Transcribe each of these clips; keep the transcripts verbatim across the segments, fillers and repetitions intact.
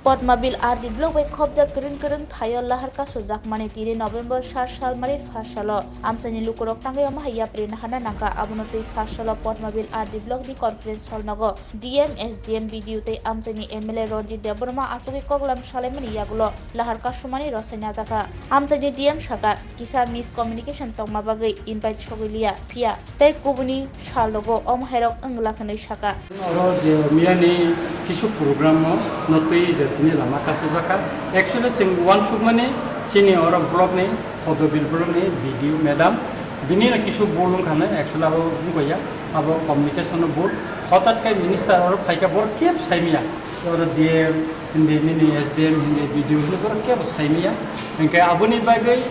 Potmabil R D block bai khobjak kwrwng kwrwng thaio lahar kasu jakmani tini November sat salmari first salo amchaini lukurok tangwi omo hai yapri naharna nangkha. Abono twi first salo Potmabil R D block ni conference hall nogo D M, S D M, B D O tei amchaini M L A Ranjit Debbarma achugwi koklam salaimani yagulo lahar kasumani rosai najakha. Amchaini D M saka kisa miscommunication tongma bagwi invite sogwi liya, phiya tei kubuni sal rogo omo hairok wng glak hwnwi saka. Oro je miyani kisu program no notwi je tini lama kasujaka. Actually chwng uansukmani chini oro block ni Hodobil block ni B D O madam bini no kisu bul wngkha hwnwi actually abo wngkha ya. Abo communication no bul hotat kai minister oro phaikha bor kep saimya. Oro D M hindi nini S D M hindi B D O hindi bor kep saimya. Hingke aboni bagwi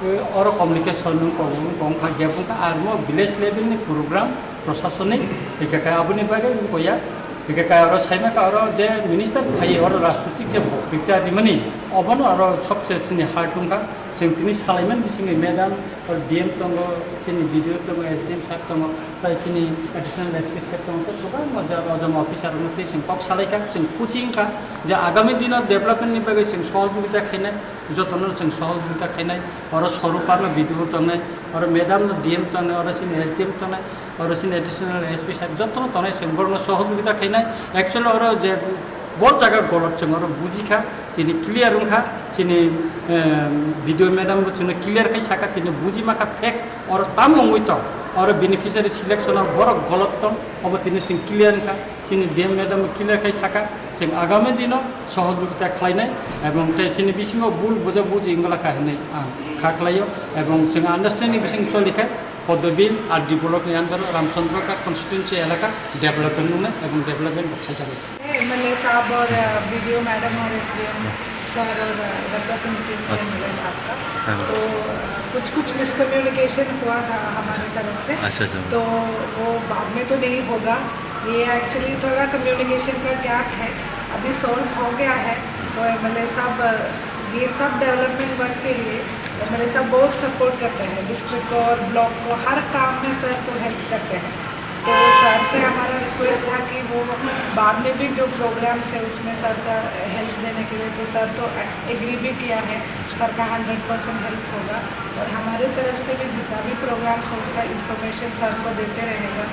eh, oro communication nung kong kong kha gap wngkha armo village level ni program. Prosasonik, hingke khe aboni bagwi wngkha ya. Hingke khe oro saima kha oro je minister phai oro rajnitik je boktwita rimani, obono oro sobse chini hal tongkha. Chwng tini salaimani bisingni madam, oro D M tongo, chini B D O tongo, S D M sir tongo, tai chini additional S P sir tongo, tai kwbangma jora ojama officer rokno twi chwng kok salaikha, chwng kuching kha je agami dino development ni bagwi chwng sohojogita khainai. Jotono chwng sohojogita khainai, oro Swarupa no B D O tongnai, oro madam no D M tongnai, oro chini S D M tongnai, oro chini additional S P sir jotono tongnai, chwng borokno sohojogita khainai. Actually oro je bo jaga golot chwng oro bujikha, tini clear wngkha, chini, em, B D O madam bo chwngno clear khai saka, tini bujimakha fact oro tamo wngwi tong, oro beneficiary selection o borok golot tong, obo tini chwng clear wngkha. Chini D M madam clear khai saka, chwng agami dino sohojogita khlainai ebong tei chini bisingo bul buja buji wngla kha hinwi ang kha khlaio ebong chwng understanding bising choli khai Podobil R D block ni under o Ramchandra Ghat constituency elaka development wngnai ebong development bo khaijagwi. M L A sahab aur, uh, B D O madam aur S D M sir aur, uh, representatives थे M L A साहब का। हाँ। तो, uh, कुछ कुछ मिसकम्युनिकेशन हुआ था हमारी तरफ से। अच्छा, अच्छा। तो वो बाद में तो नहीं होगा। ये एक्चुअली थोड़ा कम्युनिकेशन का गैप है, अभी सॉल्व हो गया है। तो एमएलए साहब, ये सब डेवलपमेंट वर्क के लिए एमएलए साहब बहुत सपोर्ट करते हैं, डिस्ट्रिक्ट को और ब्लॉक को हर काम में सर तो हेल्प करते हैं। तो सर से हमारा रिक्वेस्ट था कि वो बाद में भी जो प्रोग्राम्स है उसमें सर का हेल्प देने के लिए, तो सर तो एग्री भी किया है, सर का हंड्रेड परसेंट हेल्प होगा और हमारे तरफ से भी जितना भी प्रोग्राम्स हो उसका इन्फॉर्मेशन सर को देते रहेगा।